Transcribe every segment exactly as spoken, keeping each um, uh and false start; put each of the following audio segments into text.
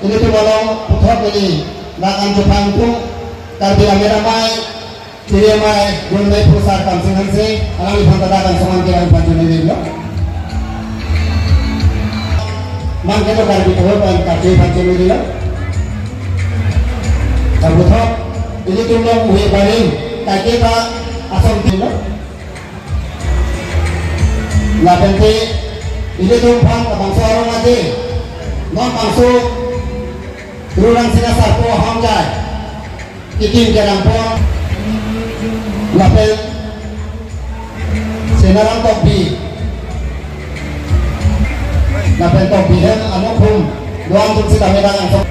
Ilitum along puthot neli dak an chupang pu Karbi Amen Amei, Tiri Amei, Gunmei Pu Sar Kamsing Hanse, alangliphan ta dak an songan ke an panchun neli lo. Man ke to Karbi Toro pan karche panchun neli lo. Puthot, ilitum long uhe baring, kaike ta ason tin lo. Lapen te, ilitum aphan labangso arong aje, non bangso Rurang Sena Sarpo Hongjai, kikim kerang po, lapen Senaram Tokbi, lapen Tokbi hem anong phum, doan tum sitame dang angsong.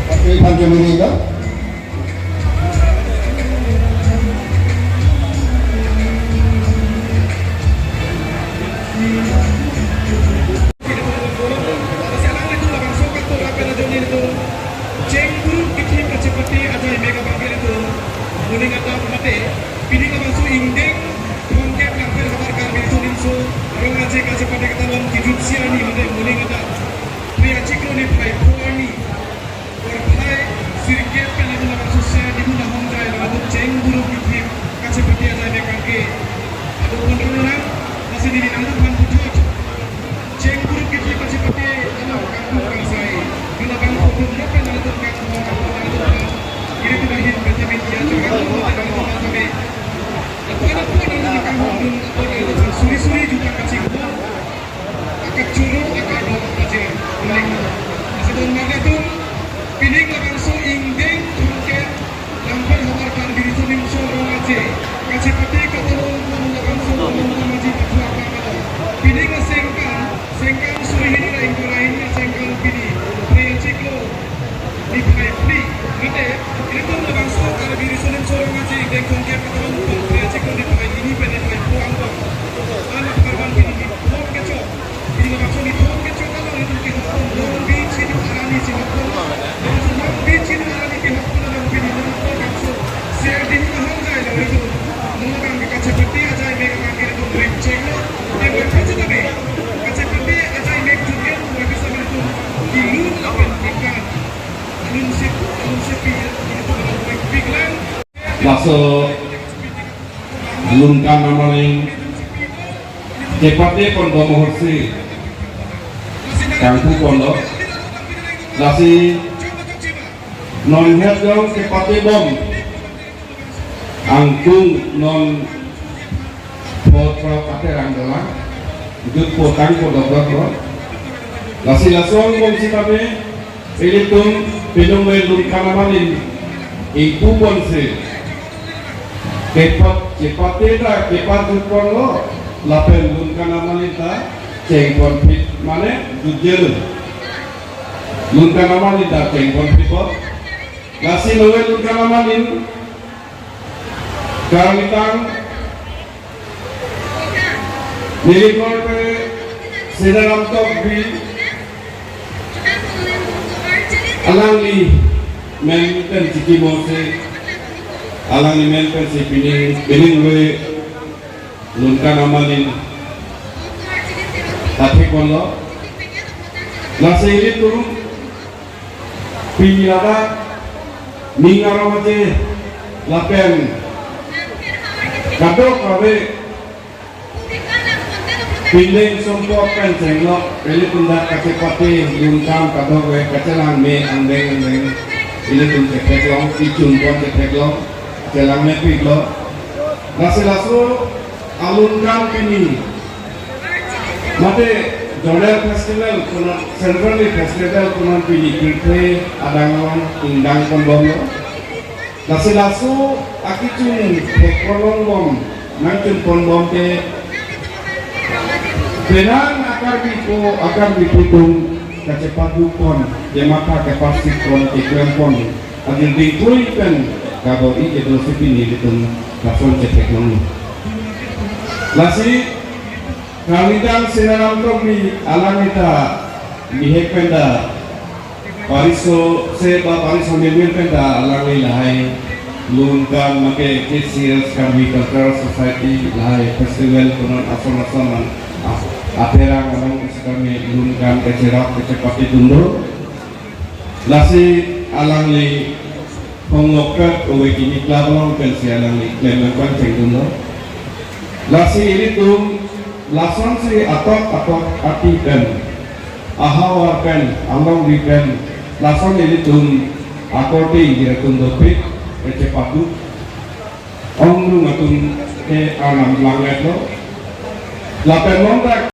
Oke, Ivan Kemiri itu. Chengburuk kithip kachepate ajai mek abang ke ilitum moning adap mate, pini labangso ingdeng thomkep Langpher Havar Karbi Riso Nimso Rong Aje kachepate katalon kejutsi arni mate moning adap phre achiklo niphai pho arni porphai sirkep pen ilitum labangso Sena Hongjai labangso Chengburuk kithip kachepate ajai mek abang ke ado pondro nang, lasi neli nangtum aphan puthot Chengburuk kithip kachepate along kangpu kangsai. Dun abang photo mo pen nangtum kangpu kangpu nangtum kangpu. Ilitum ahin vitamin iya chong kangpu nangtum kangpu kami. Apo apo nangtum kangpu dun apo nangtum suri suri juta kachingpu. Akachuru akadok aja. Uling. Asidon magna tum pining labangso ingdeng thomkep Langpher Havar Karbi Riso Nimso Rong Aje kachepate katalon pon labangso Rong Aje pathua pamalo. Pining asengkan, sengkan suri hini ra ingkoi ra hini asengkan pini phre achiklo niphai phli. Mate, ilitum labangso Karbi Riso Nimso Rong Aje ingdeng thomkep katalon pon phre achiklo niphai hini pen niphai pho angbong. Anak karban pini niphai kecho. Pini labangso nithom kecho along itum kehok pon, long bi chinu arani chehok pon. Labangso long bi chinu arani kehok pon along pini nangpo bangso Sena Hongjai lo itum. Nangphan ke kachepate ajai mek abang ke itum rengcheng lo. Yang berkata tadi, kachepate ajai mek juken, bagi sambil itum kilun lapen kekan. Alun sip, alun sipi, itum alun mek piglang. Laso Lungkan Amalin kepate pon bom ahorsi kangpu ponlo. Lasi non het jong kepate bom angkung non pho throk aterang dolang. Jut potang podok dok lo. Lasi lason bom sitame ilitum pinung me Lungkan Amalin ingpu ponsi kepat, kepate ta kepat jut ponlo, lapen Lungkan Amalin ta cheng ponphit mane jutjelo. Lungkan Amalin ta cheng ponphit po. Lasi loe Lungkan Amalin karmitang neli kroipe Senaram Tokbi alangli men pen chikimo si, alangli men pensi pini, pini loe Lungkan Amalin ta thek ponlo. Lasi ilitum pini ladak ning arong aje lapen kadokave pindeng sumpok pen chenglo, ilitum dak kachepate Lungkan kadokave kachelang me angdeng angdeng ilitum chetheklong, kechun pon chetheklong, chelang mepiklo. Lasi laso alungkan pini mate zonal festival, kono centrally festival kono pini pirthe adang along ingdang pon bomlo. Lasi laso akechun thek pon long bom, nangchun pon bom ke penang a-Karbipo, a-Karbipo atum kachepadu pon, kematha kepasik pon, keklem pon, adil dingpui pen kabo-i kedo si pini ilitum lason chetheklonglo. Lasi Karmitang Senaram Tokbi alangli ta bihek pen ta pariso se ba pariso mirmir pen ta alangli lahai Lungkan mate K C S Karbi Cultural Society lahai festival konon ason ason man, ah, Aterang along sitame lun kan kecherap kechepati dundo. Lasi alangli Phongokpet Ove Kini Club along pensi alangli klem nangpangcheng dundo. Lasi ilitum lasonsi atok atok ati pen, ahavar pen, alongri pen, lason ilitum akorte ingjir atum dopik kechepatu. Ongdung atum ke anam langletlo. Lapen nontak